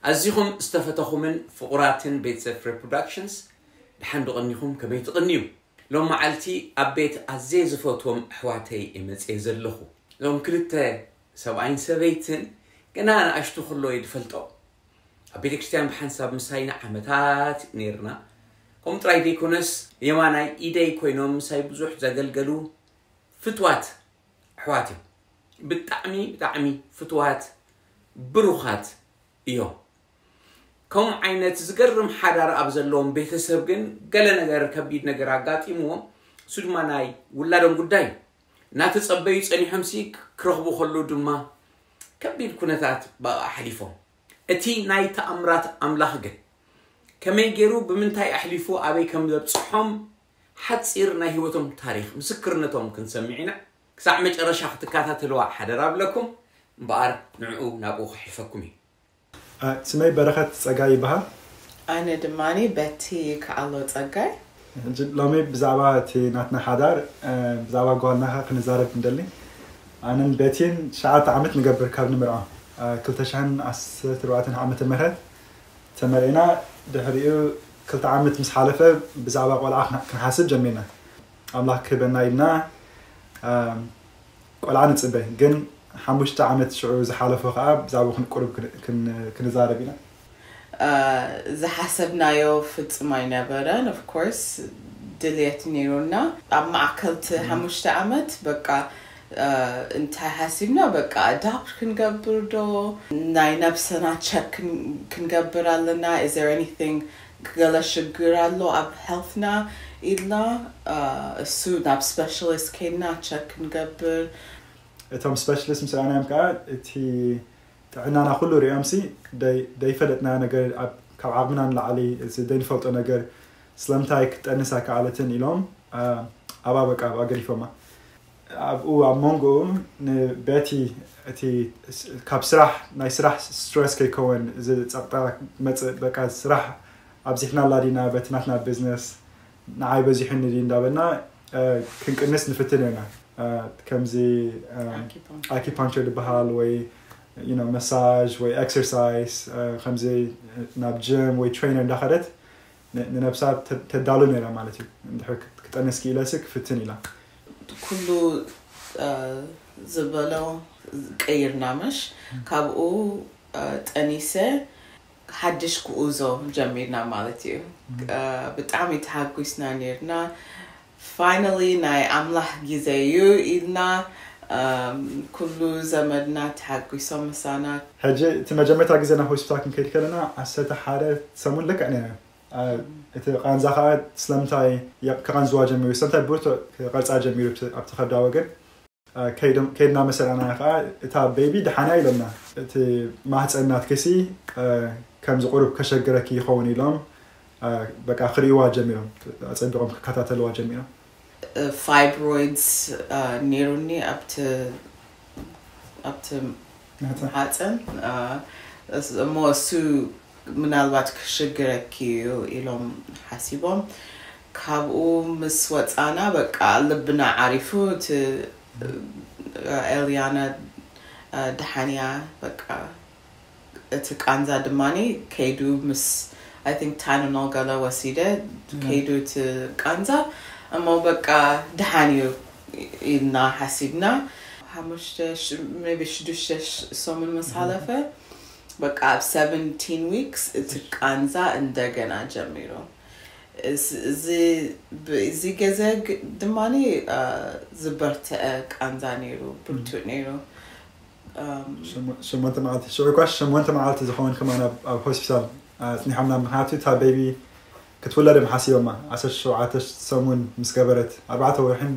ኣዚኹም ዝተፈተኹምን ፍቑራትን ቤተሰብ ፍሬ ፕሮዳክሽንስ፣ ደሓን ዶ ቀኒኹም? ከመይ ትቕንዩ? ሎም መዓልቲ ኣብ ቤት ኣዝየ ዝፈትዎም ኣሕዋተይ እየ መጽየ ዘለኹ። እዞም ክልተ፣ ሰብኣይን ሰበይትን፣ ገና ንኣሽቱ ከሎ እየ ዝፈልጦም። ኣብ ቤተ ክርስቲያን ብሓንሳብ ምሳይ ንዓመታት ነይርና። ከምኡ ጥራይ ዘይኮነስ፣ የማናይ ኢደይ ኮይኖም ምሳይ ብዙሕ ዘገልገሉ ፍትዋት ኣሕዋት እዮም። ብጣዕሚ ብጣዕሚ ፍትዋት፣ ብሩኻት እዮም። ከምኡ ዓይነት ዝገርም ሓዳር ኣብ ዘለዎም ቤተሰብ ግን ገለ ነገር፣ ከቢድ ነገር ኣጋጢምዎም። እሱ ድማ ናይ ውላዶም ጉዳይ እዩ። እናተጸበዩ ጸኒሖምሲ፣ ክረኽቡ ከለዉ ድማ ከቢድ ኩነታት ብኣኡ ኣሕሊፎም። እቲ ናይ ተኣምራት ኣምላኽ ግን ከመይ ገይሩ፣ ብምንታይ ኣሕሊፉ ኣበይ ከም ዘብጽሖም፣ ሓጺር ናይ ህይወቶም ታሪኽ፣ ምስክርነቶም ክንሰምዕ ኢና። ክሳዕ መጨረሻ ክትከታተልዋ ሓደራ እብለኩም። እምበኣር ንዕኡ ናብኡ ከሕልፈኩም እዩ። ስመይ በረኸት ጸጋይ ይበሃል። ኣነ ድማ በቲ ከኣሎ ጸጋይ። ሕጂ ሎሚ ብዛዕባ እቲ ናትና ሓዳር፣ ብዛዕባ ጓልናኻ ክንዛረብ እንደሊ። ኣነን ቤቲን ትሽዓተ ዓመት ንገብር ካብ ንምርዖ። ክልተ ሽሕን ዓሰርተ ኣርባዕተን ዓመተ ምህረት ተመርዒና። ድሕሪኡ ክልተ ዓመት ምስ ሓለፈ ብዛዕባ ቆልዓ ክንሓስብ ጀሚርና። ኣምላኽ ክህበና ኢልና ቆልዓ ንጽበ። ግን ሓሙሽተ ዓመት ሽዑ ዝሓለፎ ከኣ ብዛዕባ ክንቁርብ ክንዛረብ ኢና። ዝሓሰብናዮ ፍጹም ኣይነበረን። Of course ድልየት ነይሩና። ኣብ ማእከል እቲ ሓሙሽተ ዓመት በቃ እንታይ ሓሲብና፣ በቃ ኣዳፕት ክንገብር ዶ፣ ናይ ነብሰና ቸክ ክንገብር ኣለና። Is there anything፣ ገለ ሽግር ኣሎ ኣብ ሄልትና ኢልና፣ እሱ ናብ ስፔሻሊስት ከይድና ቸክ ክንገብር። እቶም ስፔሻሊስት ምስ ረኣናዮም ከዓ እቲ ጥዕናና ኩሉ ሪኦምሲ ደይፈለጥናዮ ነገር፣ ካብ ዓቕምና ንላዕሊ፣ እዚ ደይንፈልጦ ነገር ስለምንታይ ክትጠንስ ኣይከኣለትን ኢሎም ኣብኣ በቃ ኣብኣ ገዲፎማ። ኣብኡ ኣብ መንጎኡ ንቤቲ እቲ ካብ ስራሕ፣ ናይ ስራሕ ስትረስ ከይከወን፣ እዚ ጸቕጣ መጽእ፣ በቃ ስራሕ ኣብዚሕናላ ዲና በቲ ናትና ቢዝነስ፣ ንዓይ በዚሑኒ ድዩ እንዳበልና ክንቅንስ ንፍትን ኢና። ከምዚ ኣኪፓንቸር ዝበሃል ወይ መሳጅ ወይ ኤክሰርሳይስ፣ ከምዚ ናብ ጅም ወይ ትሬነር እንዳኸደት ንነብሳ ተዳሉ ነይራ ማለት እዩ። እንድሕር ክጠንስ ክኢለሲ ክፍትን ኢላ። ኩሉ ዝበሎ ቀይርና፣ ምሽ ካብኡ ጠኒሰ ሓድሽ ጉዕዞ ጀሚርና ማለት እዩ። ብጣዕሚ ተሓጒስና ነይርና። ፋይናሊ ናይ ኣምላኽ ግዜ እዩ ኢልና፣ ኩሉ ዘመድና ተሓጒሶም ምሳና። ሕጂ እቲ መጀመርታ ግዜ ናብ ሆስፒታል ክንከይድ ከለና ዓሰርተ ሓደ ሰሙን ልክዕ ነይረ። እቲ ቃንዛ ከዓ ስለምንታይ ክቐንዝዋ ጀሚሩ፣ ስለምንታይ ብርቱዕ ክቐርፃ ጀሚሩ ኣብቲ ከብዳ ወገን ከይድና መሰልና ከዓ እታ ቤቢ ደሓንያ ኢሎምና። እቲ ማህፀን ናትክሲ ከምዚ ቁሩብ ከሸግረኪ ይኸውን ኢሎም በቃ ክርእይዋ ጀሚሮም፣ ኣፀቢቖም ክከታተልዋ ጀሚሮም። ፋይብሮይድስ ነይሩኒ ኣብቲ ኣብቲ ማህፀን እሞ እሱ ምናልባት ክሽግረኪ እዩ ኢሎም ሓሲቦም። ካብኡ ምስ ወፃና በቃ ልብና ዓሪፉ፣ እቲ ኤልያና ደሓንያ በቃ እቲ ቃንዛ ድማ ከይዱ ምስ I think ታይለኖል ገለ ወሲደ ከይዱ እቲ ቃንዛ እሞ በቃ ደሓን እዩ ኢልና ሓሲብና። ሓሙሽተ maybe ሽዱሽተ ሰሙን ምስ ሓለፈ በቃ ኣብ seventeen weeks እቲ ቃንዛ እንደገና ጀሚሩ። እዚ ገዘ ድማ ዝበርትዐ ቃንዛ ነይሩ፣ ብርቱዕ ነይሩ። ሸሞንተ መዓልቲ ሽዑ ኳ ሸሞንተ መዓልቲ ዝኸውን ከማን ኣብ ሆስፒታል ኣፅኒሖምና። ምክንያቱ እታ ቤቢ ክትውለድ እዮም ሓሲቦማ። ዓሰርተ ሸውዓተ ሰሙን ምስ ገበረት፣ ኣርባዕተ ወርሕን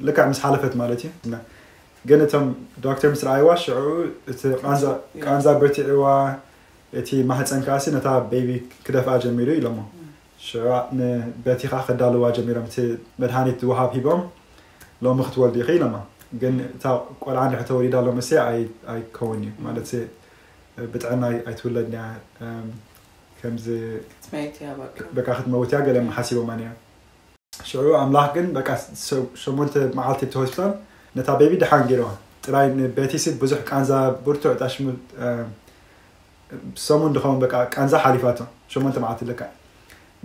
ልክዕ ምስ ሓለፈት ማለት እዩ። ግን እቶም ዶክተር ምስ ረኣይዋ ሽዑ እቲ ቃንዛ በርቲዕዋ፣ እቲ ማህፀን ከኣሲ ነታ ቤቢ ክደፍኣ ጀሚሩ ኢሎሞ። ሽዑ ንቤቲ ከዓ ከዳልዋ ጀሚሮም። እቲ መድሃኒት ዝወሃብ ሂቦም ሎሚ ክትወልዲ ኢኺ ኢሎማ። ግን እታ ቆልዓ እንድሕር ተወሊዳ ሎምሲ ኣይከውን እዩ ማለት ብጥዕና ኣይትውለድን እያ፣ ከምዚ በቃ ክትመውት እያ ገለ ሓሲቦማ ነይሮም። ሽዑ ኣምላኽ ግን በቃ ሸሞንተ መዓልቲ እቲ ሆስፒታል ነታ ቤቢ ደሓን ገይርዋ። ጥራይ ንቤቲሲ ብዙሕ ቃንዛ ብርቱዕ ጣሽሙ ሰሙን ድኸውን በቃ ቃንዛ ሓሊፋቶ። ሸሞንተ መዓልቲ ለካ።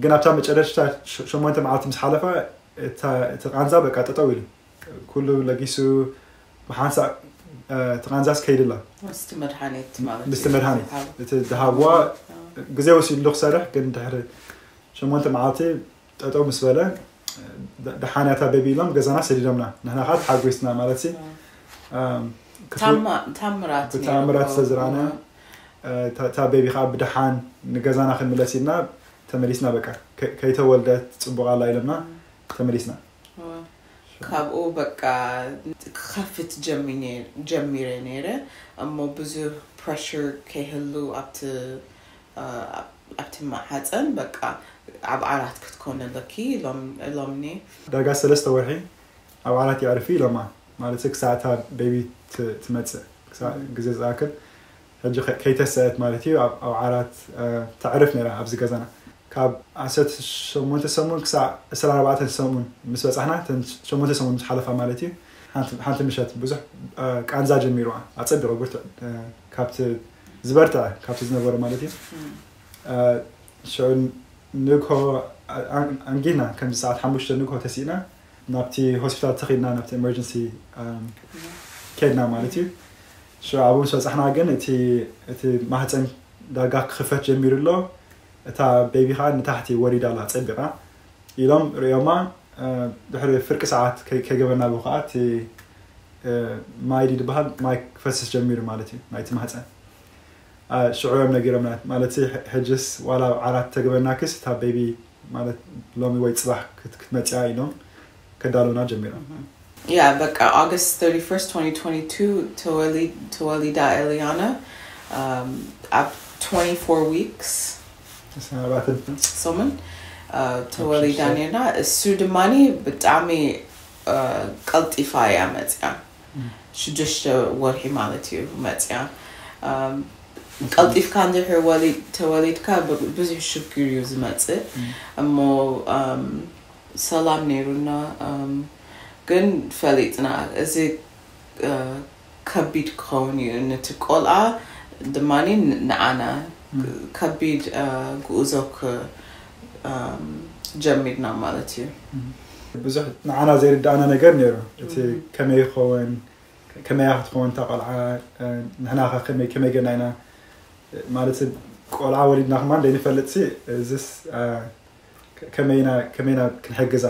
ግን ኣብታ መጨረሽታ ሸሞንተ መዓልቲ ምስ ሓለፋ እቲ ቃንዛ በቃ ጠጠው ኢሉ፣ ኩሉ ለጊሱ፣ ብሓንሳእ እቲ ቃንዛስ ከይድላ ምስቲ መድሓኒት ማለት ምስቲ መድሃኒት እቲ ዝሃብዋ ግዜ ወሲድሉ ክሰርሕ። ግን ድሕሪ ሸሞንተ መዓልቲ ጠጠው ምስ በለ ደሓንያታ ቤቢ ኢሎም ገዛና ሰዲዶምና። ንሕና ከዓ ተሓጒስና ማለት ሲ ታምራት ብተኣምራት ዝተዝራእና እታ ቤቢ ከዓ ብደሓን ንገዛና ክንምለስ ኢልና ተመሊስና። በቃ ከይተወልደት ፅቡቅ ኣላ ኢሎምና ተመሊስና። ካብኡ በቃ ክኸፍት ጀሚረ ነይረ እሞ ብዙ ፕረሽር ከይህሉ ኣብቲ ኣብቲ ማሓፀን በቃ ኣብ ዓራት ክትኮነ ኣለኪ ኢሎምኒ። ዳርጋ ሰለስተ ወርሒ ኣብ ዓራት የዕርፊ ኢሎማ። ማለት ክሳዕ እታ ቤቢ ትመፅእ ግዜ ዝኣክል ሕጂ ከይተሰአት ማለት እዩ ኣብ ዓራት ተዕርፍ ነይራ ኣብዚ ገዛና። ካብ ዓሰርተ ሸሞንተ ሰሙን ክሳዕ ዕስራን ኣርባዕተን ሰሙን ምስ በፃሕና፣ እተን ሸሞንተ ሰሙን ምስ ሓለፋ ማለት እዩ፣ ሓንቲ ምሸት ብዙሕ ቃንዛ ጀሚሩዋ። ኣፀቢቑ ብርቱዕ፣ ካብቲ ዝበርትዐ ካብቲ ዝነበረ ማለት እዩ። ሽዑ ንግሆ ኣንጊህና፣ ከምዚ ሰዓት ሓሙሽተ ንግሆ ተሲእና ናብቲ ሆስፒታል ተኺድና፣ ናብቲ ኤመርጀንሲ ከድና ማለት እዩ። ሽዑ ኣብኡ ምስ በፃሕና ግን እቲ ማህፀን ዳርጋ ክኽፈት ጀሚሩ ኣሎ። እታ ቤቢ ከዓ ንታሕቲ ወሪዳ ኣላ ፀቢቓ ኢሎም ርእዮማ። ድሕሪ ፍርቂ ሰዓት ከይገበርና ብኡ ከዓ እቲ ማይ ድዩ ዝበሃል፣ ማይ ክፈስስ ጀሚሩ ማለት እዩ ናይቲ ማህፀን። ሽዑ እዮም ነጊሮምና ማለት ሕጅስ ዋላ ኣብ ዓራት ተገበርናክስ እታ ቤቢ ማለት ሎሚ ወይ ፅባሕ ክትመፅያ ኢሎም ከዳልውና ጀሚሮም። Yeah, በቃ August thirty-first, twenty twenty-two ተወሊዳ ኤልያና። ኣብ twenty-four weeks ሰሙን ተወሊዳ ነርና። እሱ ድማኒ ብጣዕሚ ቀልጢፋ እያ መፅያ። ሽዱሽተ ወርሒ ማለት እዩ መፅያ። ቀልጢፍካ እንድሕር ተወሊድካ ብዙሕ ሽግር እዩ ዝመፅእ እሞ ሰላም ነይሩና። ግን ፈሊጥና እዚ ከቢድ ክኸውን እዩ፣ ነቲ ቆልዓ ድማ ንዓና ከቢድ ጉዕዞ ጀሚርና ማለት እዩ። ብዙሕ ንዓና ዘይርዳእና ነገር ነይሩ። እቲ ከመይ ይኸውን፣ ከመይ ክትኸውን እታ ቆልዓ፣ ንሕና ከ ከመይ ጌርና ኢና ማለት ቆልዓ ወሊድና ከማን ዘይንፈልጥ ሲ እዚስ ከመይና ከመይና ክንሕግዛ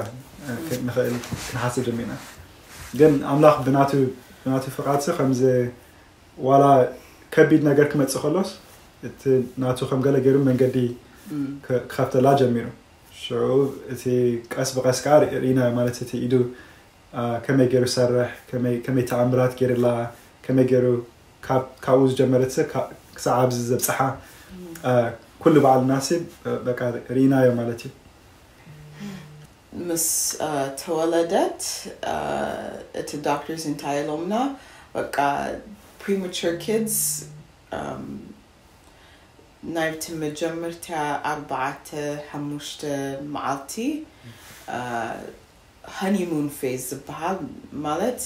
ንኽእል ክንሓስብ ጀሚርና። ግን ኣምላኽ ብናቱ ብናቱ ፍቓድ ሲ ከምዚ ዋላ ከቢድ ነገር ክመፅእ ከሎስ እቲ ናቱ ከም ገለ ገይሩ መንገዲ ክኸፍተላ ጀሚሩ። ሽዑ እቲ ቀስ ብቀስ ከዓ ርኢና ማለት እቲ ኢዱ ከመይ ገይሩ ሰርሕ፣ ከመይ ተኣምራት ገይርላ፣ ከመይ ገይሩ ካብኡ ዝጀመረት ክሳብ ኣብዚ ዘብፅሓ ኩሉ ባዕልና ሲ በቃ ርኢናዮ ማለት እዩ። ምስ ተወለደት እቲ doctors እንታይ ኢሎምና፣ በቃ premature kids ናብቲ መጀመርታ ኣርባዕተ ሓሙሽተ መዓልቲ honeymoon phase ዝበሃል ማለት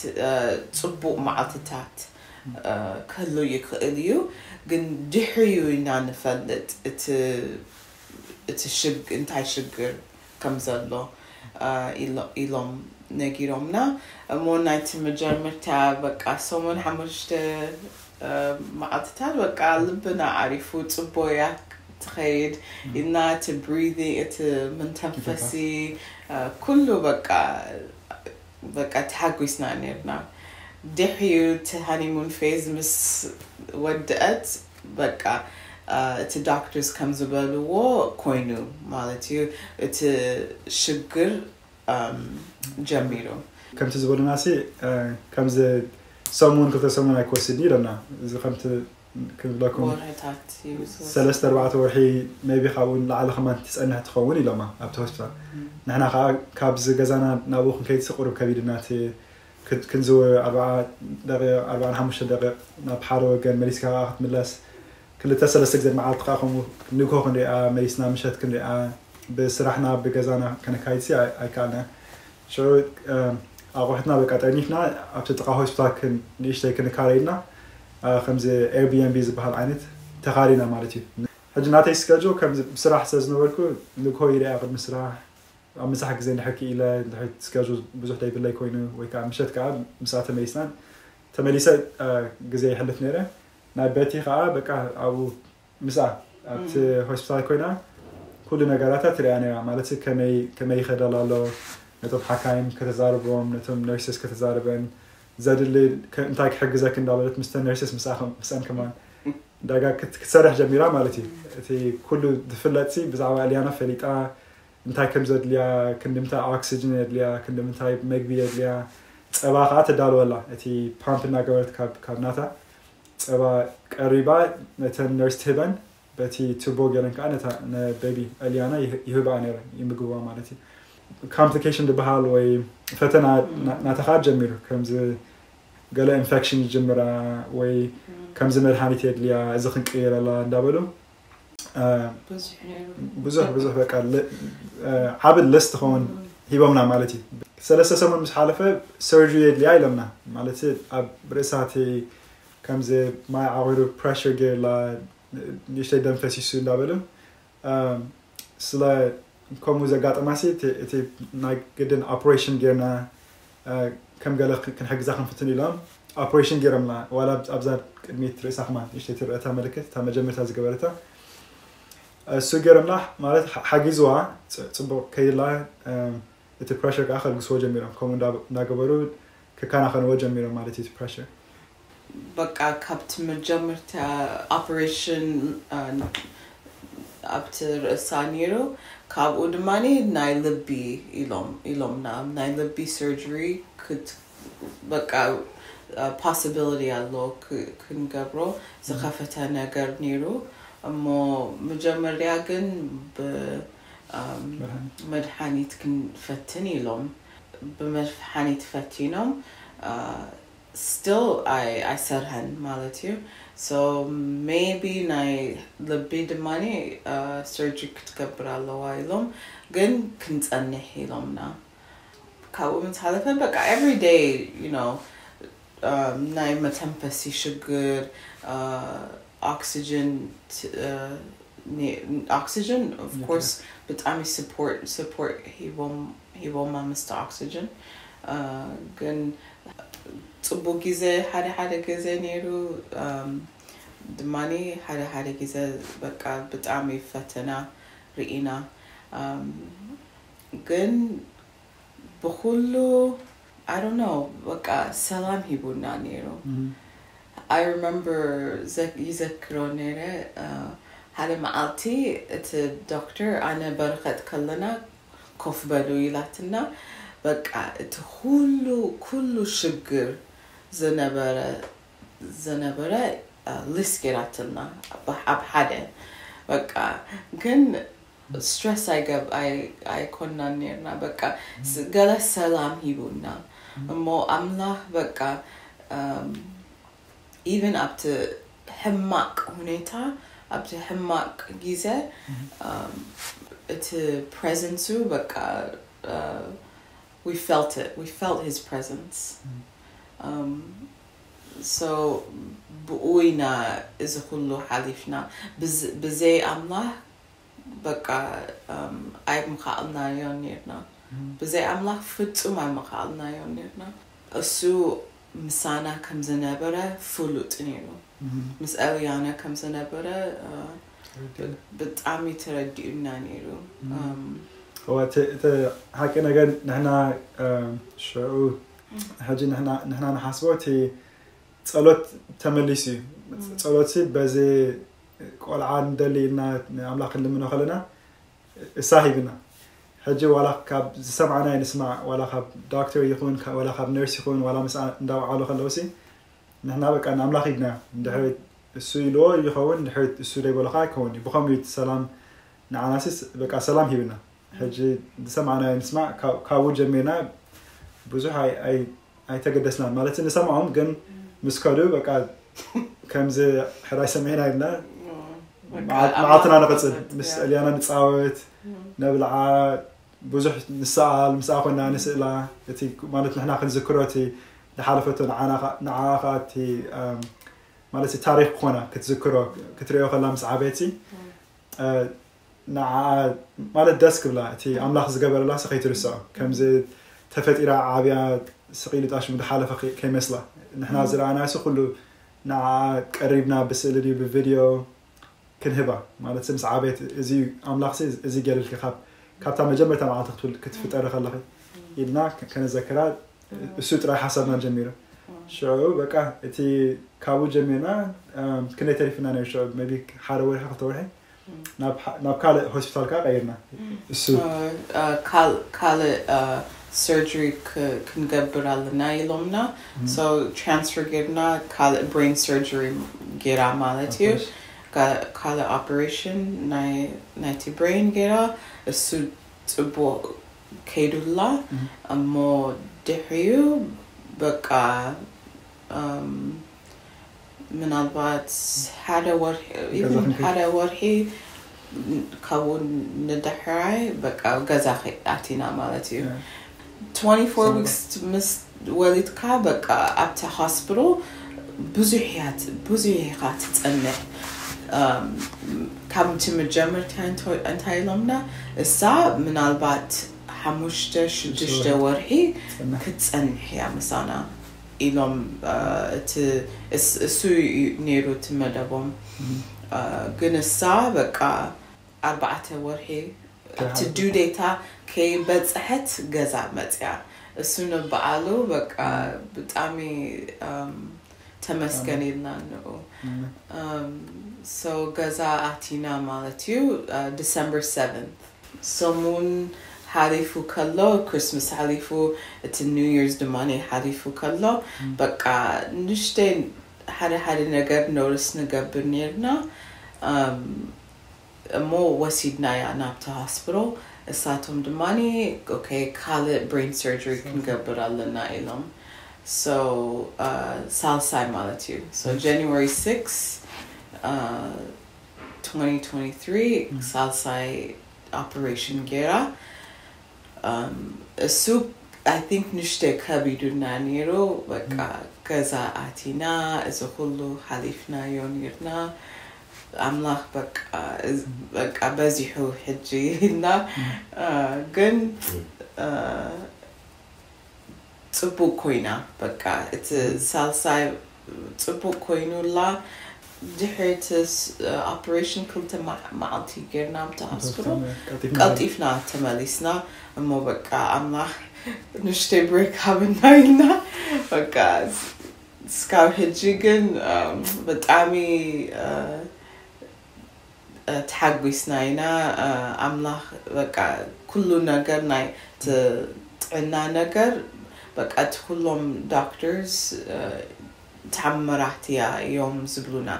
ፅቡቕ መዓልትታት ክህሉ ይኽእል እዩ፣ ግን ድሕሪኡ ኢና ንፈልጥ እቲ እንታይ ሽግር ከም ዘሎ ኢሎም ነጊሮምና። እሞ ናይቲ መጀመርታ በቃ ሰሙን ሓሙሽተ መዓልትታት በቃ ልብና ዓሪፉ፣ ፅቡያ ትኸይድ ኢልና፣ እቲ breathing፣ እቲ ምንተንፈሲ ኩሉ በቃ በቃ ተሓጒስና ነርና። ድሕሪኡ እቲ honeymoon phase ምስ ወድአት በቃ እቲ doctors ከም ዝበልዎ ኮይኑ ማለት እዩ፣ እቲ ሽግር ጀሚሩ። ከምቲ ዝበሉና ሲ ከምዚ ሰሙን ክልተ ሰሙን ኣይክወስድን ኢሎምና። እዚ ከምቲ ክብለኩም ሰለስተ ኣርባዕተ ወርሒ maybe ካብኡ ንላዕሊ ከማን ትፀንሕ ትኸውን ኢሎማ ኣብቲ ሆስፒታል። ንሕና ከዓ ካብዚ ገዛና ናብኡ ክንከይድ ቁሩብ ከቢድና እቲ ክንዝውር ኣርባዓ ደቂቕ ኣርባዓን ሓሙሽተ ደቂቕ ናብ ሓደ ወገን መሊስካ ከዓ ክትምለስ ክልተ ሰለስተ ግዜ መዓልቲ ከዓ ከምኡ ንግሆ ክንሪኣ መሊስና ምሸት ክንሪኣ ብስራሕና ብገዛና ከነካይድ ሲ ኣይከኣልና። ሽዑ ኣቑሑትና በቃ ጠርኒፍና ኣብቲ ጥቓ ሆስፒታል ንእሽተይ ክንካረ ኢልና ከምዚ ኤርቢኤንቢ ዝበሃል ዓይነት ተኻሪና ማለት እዩ። ሕጂ ናተይ ስከጁል ከም ብስራሕ ስለ ዝነበርኩ ንግሆ ይርያ ቅድሚ ስራሕ ኣብ ምሳሕ ግዜ እንድሕር ክኢለ እንድሕር ስከጁል ብዙሕ ዘይብለይ ኮይኑ ወይ ከዓ ምሸት ከዓ ምስኣ ተመሊስና ተመሊሰ ግዜ ይሕልፍ ነይረ። ናይ በቲ ከዓ በቃ ኣብኡ ምስኣ ኣብቲ ሆስፒታል ኮይና ኩሉ ነገራታ ትሪኣ ነራ ማለት ከመይ ከመይ ይኸደላ ኣሎ ነቶም ሓካይም ከተዛርቦም ነቶም ነርሰስ ከተዛርበን ዘድሊ እንታይ ክሕግዘክ እንዳበለት ምስተን ነርሰስ ምስኣን ከማን ዳጋ ክትሰርሕ ጀሚራ ማለት እዩ። እቲ ኩሉ ዝፍለጥ ብዛዕባ እልያና ፈሊጣ እንታይ ከም ዘድልያ ክንድምታ ኦክሲጅን የድልያ ክንድምታይ መግቢ የድልያ ፀባ ከዓ ተዳልወላ እቲ ፓምፕ እናገበረት ካብ ናታ ፀባ ቀሪባ ነተን ነርስ ትህበን በቲ ቱቦ ገይረን ከዓ ነታ ነቤቢ ኣልያና ይህብኣ ነይረን ይምግብዋ ማለት እዩ። ኮምፕሊኬሽን ዝበሃል ወይ ፈተና ናተኻ ጀሚሩ ከምዚ ገለ ኢንፌክሽን ይጅምራ ወይ ከምዚ መድሃኒት የድልያ እዚ ክንቅይረላ እንዳበሉ ብዙሕ ብዙሕ በቃ ዓብ ልስት ትኸውን ሂቦምና ማለት እዩ። ሰለስተ ሰሙን ምስ ሓለፈ ሰርጀሪ የድልያ ኢሎምና ማለት ኣብ ርእሳቲ ከምዚ ማይ ዓቂሩ ፕረሽር ገይርላ ንእሽተይ ደም ፈሲሱ እንዳበሉ ስለ ከምኡ ዘጋጠማሲ እቲ ናይ ግድን ኦፕሬሽን ጌርና ከም ገለ ክንሕግዛ ክንፍትን ኢሎም ኦፕሬሽን ጌሮምና ዋላ ኣብዛ ቅድሚት ርእሳ ከማን ንእሽተይ ትረአ እታ ምልክት እታ መጀመርታ ዝገበረታ እሱ ጌሮምና ማለት ሓጊዝዋ ጽቡቕ ከይላ እቲ ፕረሽር ከዓ ከልግስዎ ጀሚሮም ከምኡ እንዳገበሩ ክከናኸንዎ ጀሚሮም ማለት እዩ እቲ ፕረሽር። በቃ ካብቲ መጀመርታ ኦፕሬሽን ኣብቲ ርእሳ ነይሩ። ካብኡ ድማ ናይ ልቢ ኢሎም ኢሎምና ናይ ልቢ ሰርጀሪ በቃ ፖሲቢሊቲ ኣሎ ክንገብሮ ዝኸፈተ ነገር ነይሩ። እሞ መጀመርያ ግን ብመድሓኒት ክንፈትን ኢሎም ብመድሓኒት ፈቲኖም ስቲል ኣይሰርሐን ማለት እዩ። So maybe ናይ ልቢ ድማ ሰርጀሪ ክትገብር ኣለዋ ኢሎም ግን ክንፀንሕ ኢሎምና። ካብኡ ምስ ሓለፈ በቃ every day you know ናይ መተንፈሲ ሽግር ኦክሲጅን ኦክሲጅን of course ብጣዕሚ support support ሂቦማ ምስቲ ኦክሲጅን ግን ፅቡቅ ግዜ ሓደ ሓደ ግዜ ነይሩ። ድማ ሓደ ሓደ ግዜ በቃ ብጣዕሚ ፈተና ርኢና ግን ብኩሉ I don't know በቃ ሰላም ሂቡና ነይሩ። I remember ይዘክሮ ነይረ ሓደ መዓልቲ እቲ ዶክተር ኣነ በረኸት ከለና ኮፍ በሉ ኢላትና በቃ እቲ ኩሉ ኩሉ ሽግር ዝነበረ ዝነበረ ሊስት ጌራትና ኣብ ሓደ በቃ ግን ስትረስ ኣይገብ ኣይኮናን ነርና በቃ ገለ ሰላም ሂቡና እሞ ኣምላኽ በቃ ኢቨን ኣብቲ ሕማቅ ሁኔታ ኣብቲ ሕማቅ ግዜ እቲ ፕሬዘንሱ በቃ we felt it we felt his presence so ብኡ ኢና እዚ ኩሉ ሓሊፍና ብዘይ ኣምላኽ በቃ ኣይምኻኣልናዮን ነርና ብዘይ ኣምላኽ ፍጹም ኣይምኻኣልናዮን ነርና እሱ ምሳና ከም ዝነበረ ፍሉጥ ነይሩ ምስ ኣልያነ ከም ዝነበረ ብጣዕሚ ተረዲኡና ነይሩ እቲ ሓቂ ነገር ንሕና ሽዑ ሕጂ ንሕና ንሓስቦ እቲ ጸሎት ተመሊሱ እዩ ጸሎት በዚ ቆልዓ ንደሊ ኢልና ንኣምላኽ ክንልምኖ ከለና እሳ ሂብና ሕጂ ዋላ ካብ ዝሰምዓናዮ ንስማዕ ዋላ ካብ ዶክተር ይኹን ዋላ ካብ ነርስ ይኹን ዋላ ምስኣ እንዳውዓሉ ከለውሲ ንሕና በቃ ንኣምላኽ ኢድና ድሕሪ እሱ ኢልዎ ይኸውን ድሕሪ እሱ ዘይበሎ ከዓ ይከውን እዩ ብኸምኡ እዩ እቲ ሰላም ንዓናሲ በቃ ሰላም ሂብና ሕጂ ዝሰማዕናዮ ንስማዕ ካብኡ ጀሚርና ብዙሕ ኣይተገደስናን ማለት ንሰምዖም ግን ምስ ከዱ በቃ ከምዚ ሕራይ ሰሚዕና ኢልና መዓልትና ንቐፅል ምስ እልያና ንፃወት ነብልዓ ብዙሕ ንሰኣል ምስኣ ኮይና ንስእላ እቲ ማለት ንሕና ክንዝክሮ እቲ ዝሓለፈቶ ንዓኻ እቲ ማለት ታሪክ ክኾና ክትዝክሮ ክትሪኦ ከላ ምስ ዓበይቲ ንዓ ማለት ደስ ክብላ እቲ ኣምላኽ ዝገበረላ ሲ ከይትርስኦ ከምዚ ተፈጢራ ዓብያ ስቒሉ ጣሽሙ ዝሓለፈ ከይመስላ ንሕና ዝረኣና ሲ ኩሉ ንዓ ቀሪብና ብስእሊ ድዩ ብቪድዮ ክንህባ ማለት ምስ ዓበየት እዚ ኣምላኽ እዚ ገርልኪ ካብ ካብታ መጀመርታ መዓልቲ ክትፍጠረ ከለኺ ኢልና ከነዘክራ እሱ ጥራይ ሓሳብና ጀሚሩ ሽዑ በቃ እቲ ካብኡ ጀሚርና ክንደይ ተሪፍና ነሩ ሽዑ ቢ ሓደ ወርሒ ክልተ ወርሒ ናብ ካልእ ሆስፒታል ከዓ ቀይርና እሱ ካልእ surgery ክንገብር ኣለና ኢሎምና so transfer ጌርና ካልእ brain surgery ጌራ ማለት እዩ ካልእ operation ናይቲ brain ጌራ እሱ ፅቡቅ ከይዱላ እሞ ድሕሪኡ በቃ ምናልባት ሓደ ወርሒ even ሓደ ወርሒ ካብኡ ንድሕራይ በቃ ገዛ ኣቲና ማለት እዩ twenty-four weeks ምስ ወሊድካ በቃ ኣብቲ hospital ብዙሕ ብዙሕ ኢኻ ትፀንሕ ካብ እቲ መጀመርታ እንታይ ኢሎምና እሳ ምናልባት ሓሙሽተ ሽዱሽተ ወርሒ ክትፀንሕ እያ ምሳና ኢሎም እቲ እሱ ነይሩ እቲ መደቦም ግን እሳ በቃ ኣርባዕተ ወርሒ ኣብቲ due date ኣ ከይበፅሐት ገዛ መፅያ እሱ ንበዓሉ በቃ ብጣዕሚ ተመስገን ኢልና ንኡ so ገዛ ኣቲና ማለት እዩ December seventh ሰሙን ሓሊፉ ከሎ Christmas ሓሊፉ እቲ new year's ድማ ሓሊፉ ከሎ በቃ ንሽተይ ሓደ ሓደ ነገር notice ንገብር ነርና እሞ ወሲድናያ ናብቲ hospital እሳቶም ድማ ካልእ brain surgery ክንገብር ኣለና ኢሎም so ሳልሳይ ማለት እዩ so January six twenty twenty-three ሳልሳይ operation ጌራ እሱ I think ንሽተ ከቢዱና ነይሩ በቃ ገዛ ኣቲና እዚ ኩሉ ሓሊፍናዮ ነርና ኣምላኽ በቃ በቃ በዚሑ ሕጂ ኢልና ግን ፅቡቅ ኮይና በቃ እቲ ሳልሳይ ፅቡቅ ኮይኑላ ድሕሪ እቲ operation ክልተ መዓልቲ ጌርና ኣብቲ hospital ቀልጢፍና ተመሊስና እሞ በቃ ኣምላኽ ንሽተይ break ሃበና ኢልና በቃ እስካብ ሕጂ ግን ብጣዕሚ ተሓጒስና ኢና ኣምላኽ በቃ ኩሉ ነገር ናይ ጥዕና ነገር በቃ እቲ ኩሎም doctors ታምራት እያ እዮም ዝብሉና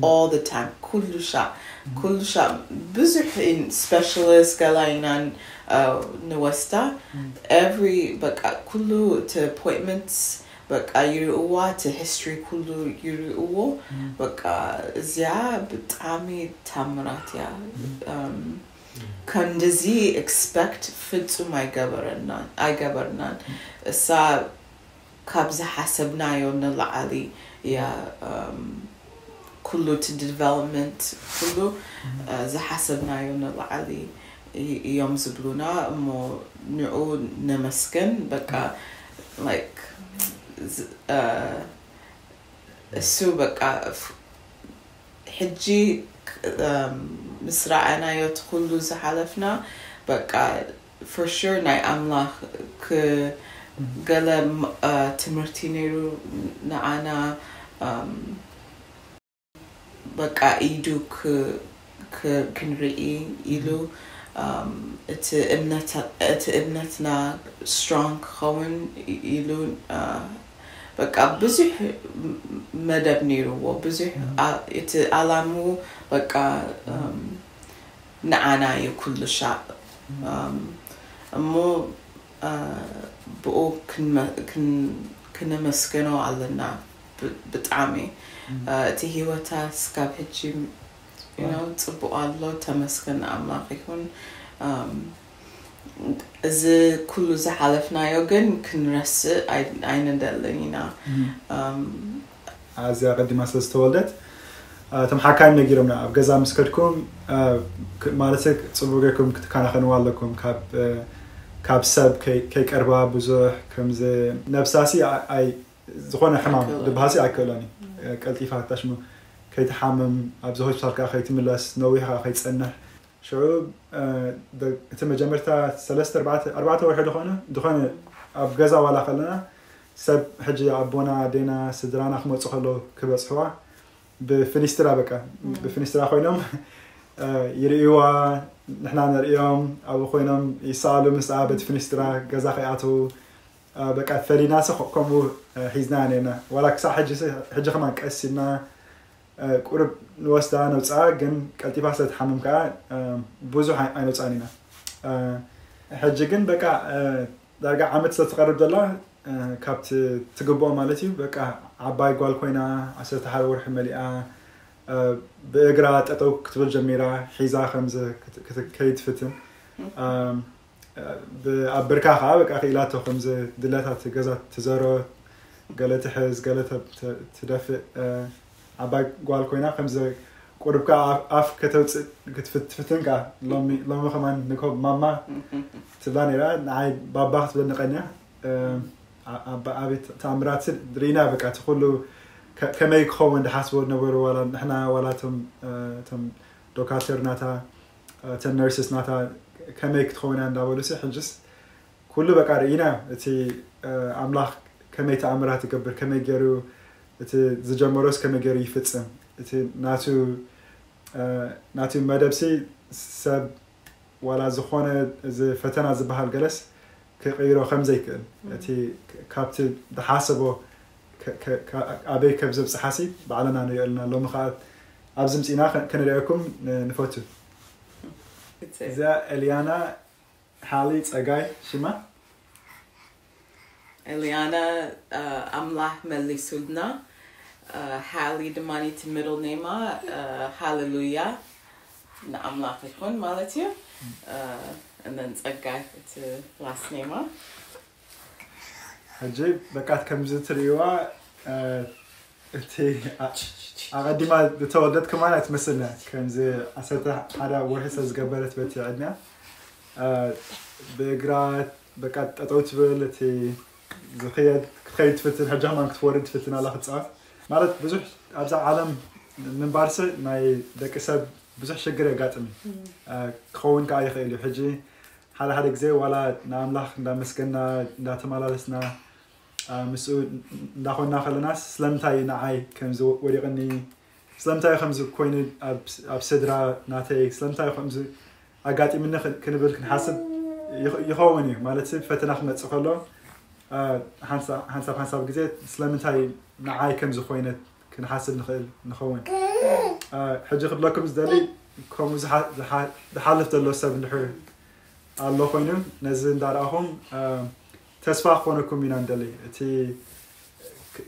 all the time ኩሉ ሻዕ ኩሉ ሻዕ ብዙሕ specialist ገላ ኢና ንወስዳ every በቃ ኩሉ እቲ appointments በቃ ይርእዋ እቲ history ኩሉ ይርእዎ በቃ እዚኣ ብጣዕሚ ታምራት እያ ከምንድዚ expect ፍጹም ኣይገበረናን ኣይገበርናን እሳ ካብ ዝሓሰብናዮ ንላዕሊ እያ ኩሉ እቲ development ኩሉ ዝሓሰብናዮ ንላዕሊ እዮም ዝብሉና እሞ ንዑ ነመስገን በቃ like እሱ በቃ ሕጂ ምስ ረኣናዮ እቲ ኩሉ ዝሓለፍና በቃ for sure ናይ ኣምላኽ ገለ ትምህርቲ ነይሩ ንዓና በቃ ኢዱ ክንርኢ ኢሉ እቲ እምነትና strong ክኸውን ኢሉ በቃ ብዙሕ መደብ ነይርዎ ብዙሕ እቲ ኣላምኡ በቃ ንዓና እዩ ኩሉ ሻዕ እሞ ብኡ ክነመስገኖ ኣለና ብጣዕሚ እቲ ህይወታ ስካብ ሕጂ ጽቡቅ ኣሎ ተመስገን ኣምላኽ ይኹን እዚ ኩሉ ዝሓለፍናዮ ግን ክንረስእ ኣይንደልን ኢና ኣዝያ ቀዲማ ስለ ዝተወልደት እቶም ሓካይም ነጊሮምና፣ ኣብ ገዛ ምስ ከድኩም ማለት ጽቡቅ ጌርኩም ክትከናኸንዋ ኣለኩም፣ ካብ ሰብ ከይቀርባ ብዙሕ። ከምዚ ነብሳሲ ዝኾነ ሕማም ድብሃሲ ኣይክእሎን እዩ። ቀልጢፋ ታሽሙ ከይትሓምም፣ ኣብዚ ሆስፒታል ከዓ ከይትምለስ፣ ነዊሕ ከዓ ከይትጸንሕ። ሽዑ እቲ መጀመርታ ሰለስተ ኣርባዕተ ወርሒ ዝኾነ ዝኾነ ኣብ ገዛ ዋላ ከለና ሰብ ሕጂ ኣቦና ኣዴና ስድራና ክመፁ ከለዉ ክበፅሕዋ ብፍኒስትራ በቃ ብፍኒስትራ ኮይኖም ይርእይዋ፣ ንሕና ንርእዮም፣ ኣብኡ ኮይኖም ይሰኣሉ። ምስኣ በቲ ፍኒስትራ ገዛ ከይኣትዉ በቃ ፈሊናሲ ከምኡ ሒዝና ነርና። ዋላ ክሳብ ሕጂ ከማን ቀስ ኢልና ቁሩብ ንወስዳ ነውፅኣ፣ ግን ቀልጢፋ ስለ ትሓምም ከዓ ብዙሕ ኣይነውፅኣን ኢና። ሕጂ ግን በቃ ዳርጋ ዓመት ስለ ትቐርብ ዘላ ካብቲ ትግብኦ ማለት እዩ። በቃ ዓባይ ጓል ኮይና ዓሰርተ ሓደ ወርሒ መሊኣ ብእግራ ጠጠው ክትብል ጀሚራ፣ ሒዛ ከምዚ ከይትፍትን። ኣብ ብርካ ከዓ በቃ ክኢላቶ ከምዚ ድለታት ገዛ ትዘሮ፣ ገለ ትሕዝ፣ ገለ ትደፍእ። ዓባይ ጓል ኮይና ከምዚ ቁርብካ ኣፍ ከተውፅእ ክትፍትን ከዓ ሎሚ ከማን ንኮ ማማ ትብላ ነይራ። ንዓይ ባባ ክትብለኒ ቀንያ። ኣቤት ተኣምራት ርኢና በቃ እቲ ኩሉ ከመይ ክኸውን ድሓስቦ ዝነበሩ ዋላ ንሕና ዋላ እቶም ዶካተር ናታ እተን ነርስስ ናታ ከመይ ክትኸውን እያ እንዳበሉ ሲ ሕጅስ ኩሉ በቃ ርኢና እቲ ኣምላኽ ከመይ ተኣምራት ይገብር ከመይ ገይሩ እቲ ዝጀመሮስ ከመይ ገይሩ ይፍጽም እቲ ናቱ ናቱ መደብ ሲ ሰብ ዋላ ዝኾነ እዚ ፈተና ዝበሃል ገለስ ክቕይሮ ከም ዘይክእል እቲ ካብቲ ዝሓሰቦ ኣበይ ከም ዘብፅሓሲ ባዕልና ንሪኦ ኣለና። ሎሚ ከዓ ኣብዚ ምፅና ክንሪአኩም ንፈቱ። እዚኣ ኤልያና ሓሊ ፀጋይ ሽማ። ኤልያና ኣምላኽ መሊሱልና። ሓሊ ድማ እቲ ሚድል ኔማ ሃሌሉያ ንኣምላኽ ይኹን ማለት እዩ። እነን ፀጋይ እቲ ላስት ኔማ። ሕጂ በቃት ከምዚ ትርእይዋ እቲ ኣቐዲማ ዝተወልደት ከማን ኣይትመስልን እያ። ከምዚ ዓሰርተ ሓደ ወርሒ ስለ ዝገበረት በቲ ዕድሚያ ብእግራ በቃ ጠጠው ትብል እቲ ዝኽየድ ክትኸይድ ትፍትን ሕጂ ከማን ክትወርድ ትፍትን ኣላ ክትፃወት ማለት ብዙሕ ኣብዛ ዓለም ምንባርሲ ናይ ደቂ ሰብ ብዙሕ ሽግር የጋጥም እዩ። ክኸውን ከዓ ይኽእል እዩ። ሕጂ ሓደ ሓደ ግዜ ዋላ ንኣምላኽ እንዳመስገና እንዳተመላለስና ምስኡ እንዳኾንና ከለና ስለምንታይ ንዓይ ከምዚ ወዲቕኒ ስለምንታይ ከምዚ ኮይኑ ኣብ ስድራ ናተይ ስለምንታይ ከምዚ ኣጋጢምኒ ክንብል ክንሓስብ ይኸውን እዩ። ማለት ፈተና ክመፅእ ከሎ ሓንሳብ ሓንሳብ ግዜ ስለምንታይ ንዓይ ከምዚ ኮይነ ክንሓስብ ንኽእል ንኸውን። ሕጂ ክብለኩም ዝደሊ ከምኡ ዝሓልፍ ዘሎ ሰብ እንድሕር ኣሎ ኮይኑ ነዚ እንዳረኣኹም ተስፋ ክኾነኩም ኢና ንደሊ። እቲ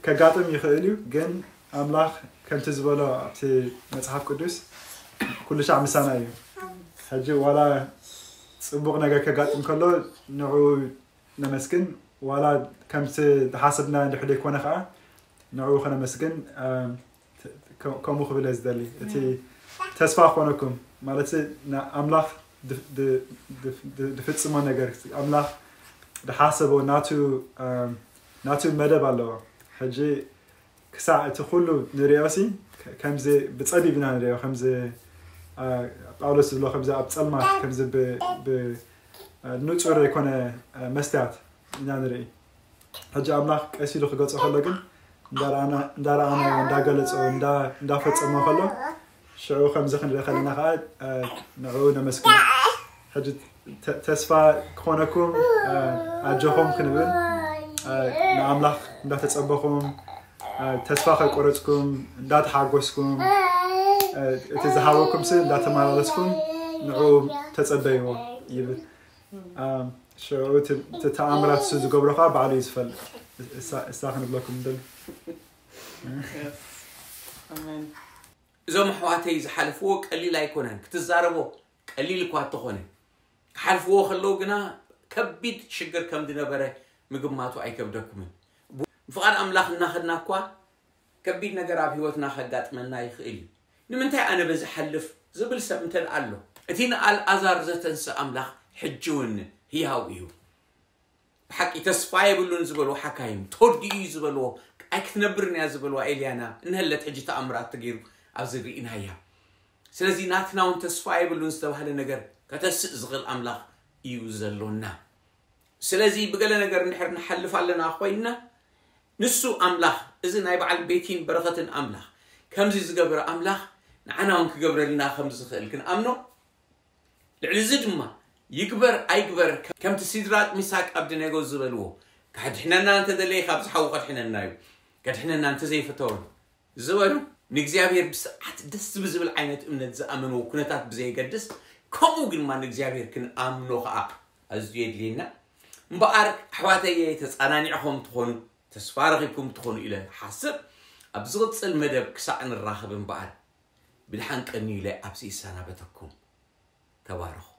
ከጋጥም ይኽእል እዩ፣ ግን ኣምላኽ ከምቲ ዝበሎ ኣብቲ መጽሓፍ ቅዱስ ኩሉ ሻዕ ምሳና እዩ። ሕጂ ዋላ ጽቡቕ ነገር ከጋጥም ከሎ ንዑ ነመስግን፣ ዋላ ከምቲ ዝሓሰብና እንድሕር ዘይኮነ ከዓ ንዑ ከነመስግን ከምኡ ክብል እየ ዝደሊ። እቲ ተስፋ ክኾነኩም ማለት ኣምላኽ ድፍጽሞ ነገር ኣምላኽ ድሓሰቦ ናቱ ናቱ መደብ ኣለዎ። ሕጂ ክሳዕ እቲ ኩሉ ንሪኦ ሲ ከምዚ ብጸቢብ ኢና ንሪኦ ከምዚ ጳውሎስ ዝብሎ ከምዚ ኣብ ጸልማት ከምዚ ንጹር ዘይኮነ መስትያት ኢና ንርኢ። ሕጂ ኣምላኽ ቀስ ኢሉ ክገልጾ ከሎ ግን እንዳረኣናዮ እንዳገለጾ እንዳፈጸሞ ከሎ ሽዑ ከምዚ ክንርኢ ከለና ከዓ ንዕኡ ነመስግኖ። ሕጂ ተስፋ ክኾነኩም ኣጆኹም ክንብል ንኣምላኽ እንዳተጸበኹም ተስፋ ከይቆረጽኩም እንዳተሓጎስኩም እቲ ዝሃበኩም ሲ እንዳተመላለስኩም ንዕኡ ተጸበይዎ ይብል። ሽዑ እቲ ተኣምራት እሱ ዝገብሮ ከዓ ባዕሉ እዩ ዝፈልጥ። እሳ ክንብለኩም ንደሊ። እዞም ኣሕዋተይ ዝሓለፍዎ ቀሊል ኣይኮነን። ክትዛረቦ ቀሊል እኳ እንተኾነ ክሓልፍዎ ከለዉ ግና ከቢድ ሽግር ከም ዝነበረ ምግማቱ ኣይከብደኩምን። ብፍቓድ ኣምላኽ እናኸድና እኳ ከቢድ ነገር ኣብ ህይወትና ከጋጥመና ይኽእል እዩ። ንምንታይ ኣነ በዚ ሓልፍ ዝብል ሰብ እንተ ደኣ ኣሎ፣ እቲ ንኣልኣዛር ዘተንስእ ኣምላኽ ሕጂ እውን ህያው እዩ። ብሓቂ ተስፋ የብሉን ዝበልዎ ሓካይም፣ ተወዲኡ እዩ ዝበልዎ፣ ኣይክትነብርን እያ ዝበልዋ ኤልያና፣ እንሀለት ሕጂ ተኣምራት ተገይሩ ኣብዚ ርኢናያ። ስለዚ ናትና እውን ተስፋ የብሉን ዝተባህለ ነገር ከተስእ ዝኽእል ኣምላኽ እዩ ዘሎና። ስለዚ ብገለ ነገር እንድሕር ንሓልፍ ኣለና ኮይንና፣ ንሱ ኣምላኽ፣ እዚ ናይ በዓል ቤቲን በረኸትን ኣምላኽ፣ ከምዚ ዝገብረ ኣምላኽ ንዓና እውን ክገብረልና ከም ዝኽእል ክንኣምኖ፣ ልዕሊ እዚ ድማ ይግበር ኣይግበር፣ ከምቲ ሲድራቅ ሚሳቅ ኣብድነጎ ዝበልዎ፣ "ከድሕነና እንተደለየ ካብዚ ሓዊ ከድሕነና እዩ፣ ከድሕነና እንተዘይፈተወ" ዝበሉ፣ ንእግዚኣብሔር ብስርዓት ደስ ብዝብል ዓይነት እምነት ዝኣመንዎ ኩነታት ብዘየገድስ፣ ከምኡ ግን ድማ ንእግዚኣብሔር ክንኣምኖ ከዓ ኣዝዩ የድልየና። እምበኣር ኣሕዋተየ፣ ተጸናኒዕኹም ትኾኑ፣ ተስፋ ረኺብኩም ትኾኑ ኢለ ሓስብ። ኣብ ዝቕጽል መደብ ክሳዕ ንራኸብ እምበኣር፣ ብድሓን ቀንዩ ኢለ ኣብዚ ይሰናበተኩም። ተባረኹ።